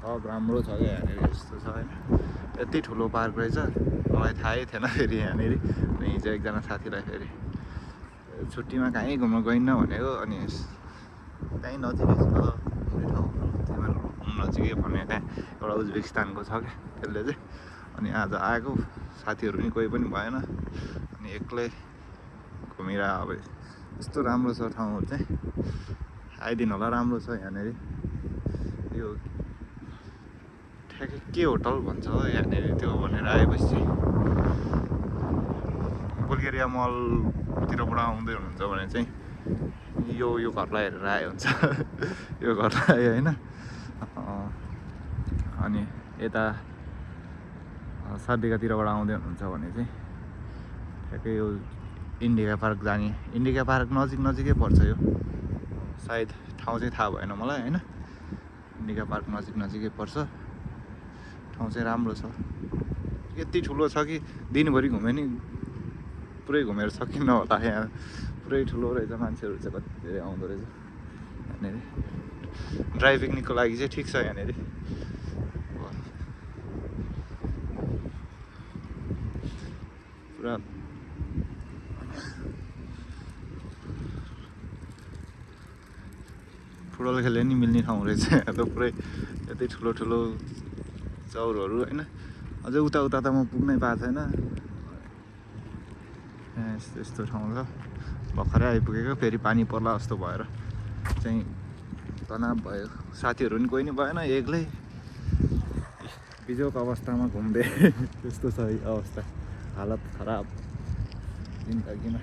सब राम्रो छ क्या यहाँनिर यस्तो छ होइन यति ठुलो पार्क रहेछ मलाई थाहै थिएन फेरि यहाँनिर अनि हिजो एकजना साथीलाई फेरि छुट्टीमा कहीँ घुम्न गइन्न भनेको अनि कहीँ नजिकै छ घुम्ने ठाउँहरू नजिकै भने त्यहाँ एउटा उज्बेकिस्तानको छ क्या त्यसले चाहिँ अनि आज आएको साथीहरू पनि कोही पनि भएन अनि एक्लै घुमिरह अब यस्तो राम्रो छ ठाउँहरू चाहिँ आइदिनु होला राम्रो छ यहाँनिर यो ठ्याक्कै के होटल भन्छ हो यहाँनिर त्यो भनेर आएपछि चाहिँ बुल्गेरिया मलतिरबाट आउँदै हुनुहुन्छ भने चाहिँ यो घरलाई हेरेर आए हुन्छ यो घरलाई आयो होइन अनि यता सार्दिकातिरबाट आउँदै हुनुहुन्छ भने चाहिँ ठ्याक्कै यो इन्डिका पार्क जाने इन्डिका पार्क नजिकै पर्छ यो सायद ठाउँ चाहिँ थाहा भएन मलाई होइन इन्डिका पार्क नजिकै पर्छ ठाउँ चाहिँ राम्रो छ यति ठुलो छ कि दिनभरि घुम्यो नि पुरै घुमेर सकिन्न होला यहाँ पुरै ठुलो रहेछ मान्छेहरू चाहिँ कति धेरै आउँदो रहेछ यहाँनिर ड्राई पिकनिकको लागि चाहिँ ठिक छ यहाँनिर पुरा फुटबल खेल्ने नि मिल्ने ठाउँ रहेछ यहाँ त पुरै यति ठुलो चौरहरू होइन अझै उता त म पुग्नै पाएको छैन यस्तो ठाउँ छ भर्खरै आइपुगेको फेरि पानी पर्ला जस्तो भएर चाहिँ तनाव भयो साथीहरू पनि कोही नि भएन एक्लै बिजोक अवस्थामा घुम्दै त्यस्तो छ अवस्था हालत खराब जिन्दगीमा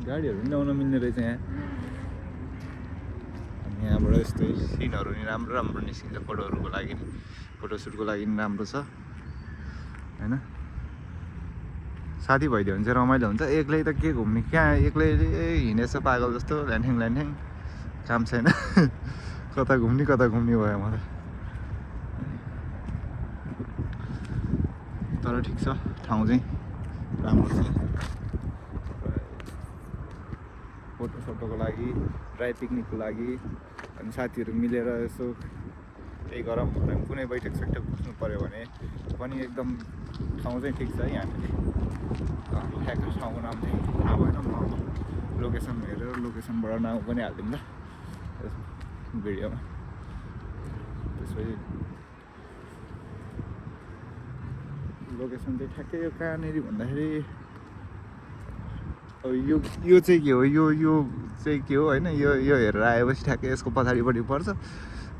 गाडीहरू पनि ल्याउन मिल्ने रहेछ यहाँ अनि यहाँबाट यस्तै सिनहरू नि राम्रो निस्किन्छ फोटोहरूको लागि फोटोसुटको लागि पनि राम्रो छ होइन साथी भइदियो भने चाहिँ रमाइलो हुन्छ एक्लै त के घुम्ने कहाँ एक्लै हिँडेछ पागल जस्तो ल्यान्ठ्याङ काम छैन कता घुम्ने भयो म त तर ठिक छ ठाउँ चाहिँ राम्रो छ फोटोको लागि ड्राई पिकनिकको लागि अनि साथीहरू मिलेर यसो केही गरौँ भनेर कुनै बैठक बस्नु पऱ्यो भने पनि एकदम ठाउँ चाहिँ ठिक छ यहाँनिर ठ्याक्क ठाउँको नाम चाहिँ थाहा भएन म लोकेसन हेरेर लोकेसनबाट नाम पनि हालिदिउँ ल भिडियोमा त्यसपछि लोकेसन चाहिँ ठ्याक्कै यो कहाँनिर भन्दाखेरि अब यो चाहिँ के हो यो चाहिँ के हो होइन यो हेरेर आएपछि ठ्याक्कै यसको पछाडिपट्टि पर्छ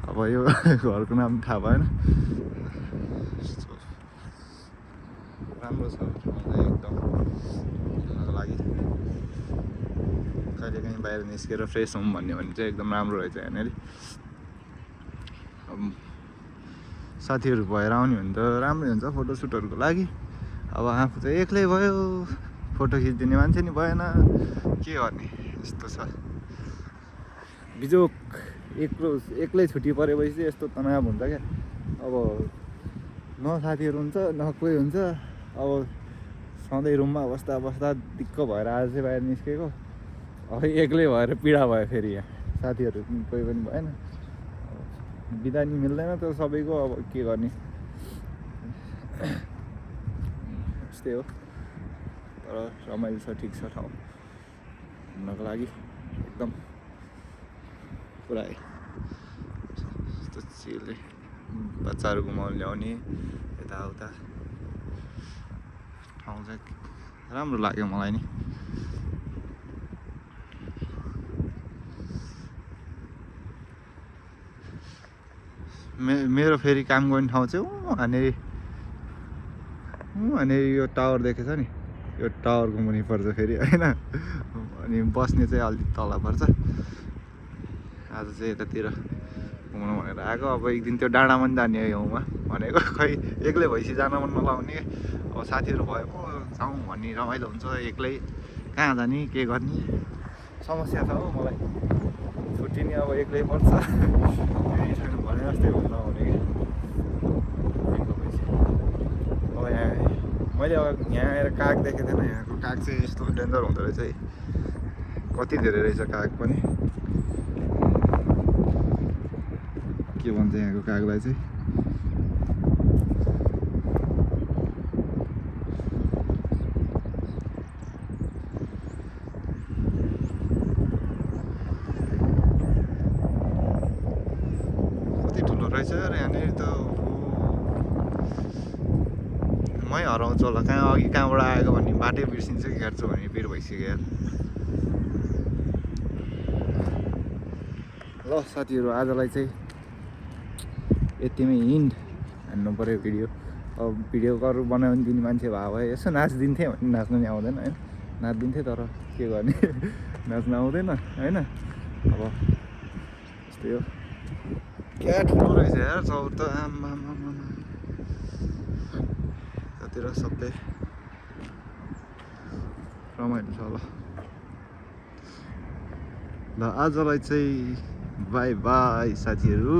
अब यो घरको नाम थाहा भएन राम्रो छ एकदम घुम्नको लागि कहिलेकाहीँ बाहिर निस्केर फ्रेस हौँ भन्ने भने चाहिँ एकदम राम्रो रहेछ यहाँनिर अब साथीहरू भएर आउने भने त राम्रै हुन्छ फोटोसुटहरूको लागि अब आफू चाहिँ एक्लै भयो फोटो खिचिदिने मान्छे नि भएन के गर्ने यस्तो छ बिजोक एक्लै छुट्टी परेपछि चाहिँ यस्तो तनाव हुन्छ क्या अब न साथीहरू हुन्छ न कोही हुन्छ अब सधैँ रुममा बस्दा दिक्क भएर आज चाहिँ बाहिर निस्केको अब एक्लै भएर पीडा भयो फेरि यहाँ साथीहरू कोही पनि भएन बिदा नि मिल्दैन त सबैको अब के गर्ने यस्तै हो तर रमाइलो छ ठिक छ ठाउँ घुम्नको लागि एकदम पुरै यस्तो चिलले बच्चाहरू घुमाउनु ल्याउने यताउता ठाउँ चाहिँ राम्रो लाग्यो मलाई नि मेरो फेरि काम गर्ने ठाउँ चाहिँ अनि यो टावर देखेछ नि यो टावर घुमाउनु पर्छ फेरि होइन अनि बस्ने चाहिँ अलिक तल पर्छ आज चाहिँ यतातिर घुमाउनु भनेर आएको अब एक दिन त्यो डाँडामा पनि जाने गाउँमा भनेको खै एक्लै भएपछि जान मन नलाउने अब साथीहरू भयो पो जाउँ भन्ने रमाइलो हुन्छ एक्लै कहाँ जाने के गर्ने समस्या छ हो मलाई छुट्टी नि अब एक्लै पर्छ भने जस्तै हुन्न भने मैले अब यहाँ आएर काग देखेको थिएन यहाँको काग चाहिँ यस्तो डेन्जर हुँदो रहेछ है कति धेरै रहेछ काग पनि के भन्छ यहाँको कागलाई चाहिँ कति ठुलो रहेछ यार यहाँनिर त मै हराउँछु होला कहाँ अघि कहाँबाट आएको भन्ने बाटै बिर्सिन्छ कि हेर्छु भन्ने पिर भइसक्यो यार ल साथीहरू आजलाई चाहिँ यतिमै हिन्ड हान्नु पऱ्यो भिडियो अब भिडियो बनायो भने दिने मान्छे भए यसो नाचिदिन्थेँ भने नाच्नु नि आउँदैन होइन नाचिदिन्थेँ तर के गर्ने नाच्नु आउँदैन होइन अब यस्तै हो क्या ठुलो रहेछ यार चौर त आम्मा यतातिर सबै रमाइलो छ ल आजलाई चाहिँ बाई बाई साथीहरू